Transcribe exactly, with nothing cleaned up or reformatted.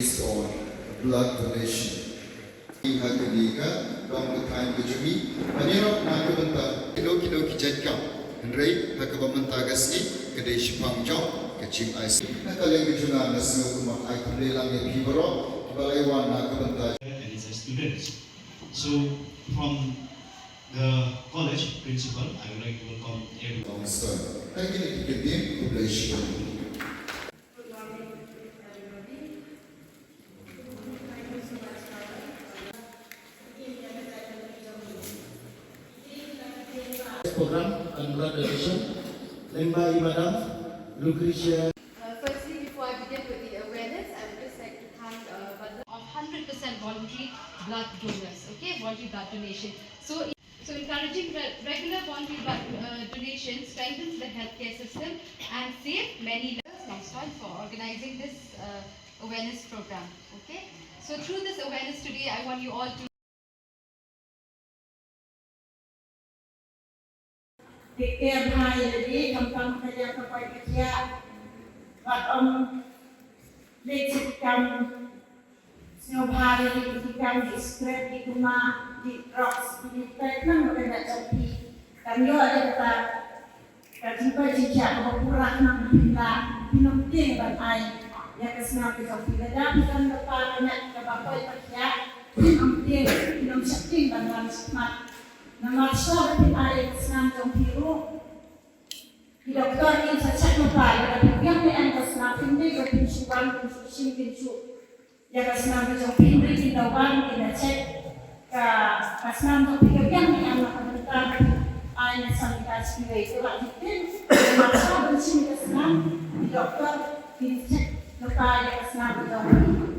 Based on blood donation. Ha kane ka dong ka thaiñ ka jong ngi, ba ngi ruh na ka bynta kino kino ki jait kam. Hynrei ha kaba mynta ka sngi ka dei shaphang jong ka jingai. Na ka liang ka jong nga, nga sngew kumba ai khublei lang ïa phi baroh kiba la wan na ka bynta. And he's a student. So from the college principal, I would like to welcome everyone. Thank you, thank you, khublei shibun. Good morning, everybody. Thank you so much, Carol. Program and blood donation. Lengba i Madam Lucretia. Uh, firstly, before I begin with the awareness, I would just like to thank uh, Badla of hundred percent voluntary blood donors, okay, voluntary blood donation. So, so encouraging re- regular voluntary blood uh, donation strengthens the healthcare system and save many lives. Nongstoiñ for organizing this uh, awareness program, okay. So through this awareness today, I want you all to Take care bha ïa lade, khamtam ka ïa ka poi ka khiah. Wat ym leh ki kam sngewbha ïa ki kam, ki cigarette, ki kuma, ki drugs, ki lipstick, nang ba ka ïa jong phi. Kan ïoh ïa kata ka jingpoi jingkhiah kaba pura, nang phin lah, phin ym tieng ban ai ïa ka snam ka jong phi. Lada phi don kata ka ïa kaba poi ka khiah, phin ym tieng, phin ym sheptieng ban wan shakhmat. Namar shuwa ba phin ai ïa ka snam jong phi ruh, ki doktor kin sa check lypa, lada phi biang ne em ka snam, phin dei ba kin shu wan, kin shu shim, kin shu ïa ka snam ka jong phi, hynrei kin da wan, kin da check ka, ka snam jong phi ka biang ne em, na ka bynta ba phin ai ne em ïa ka snam. Te wat kin, namar shuwa ban shim ka snam, ki doktor kin check lypa ïa ka snam ka jong phi.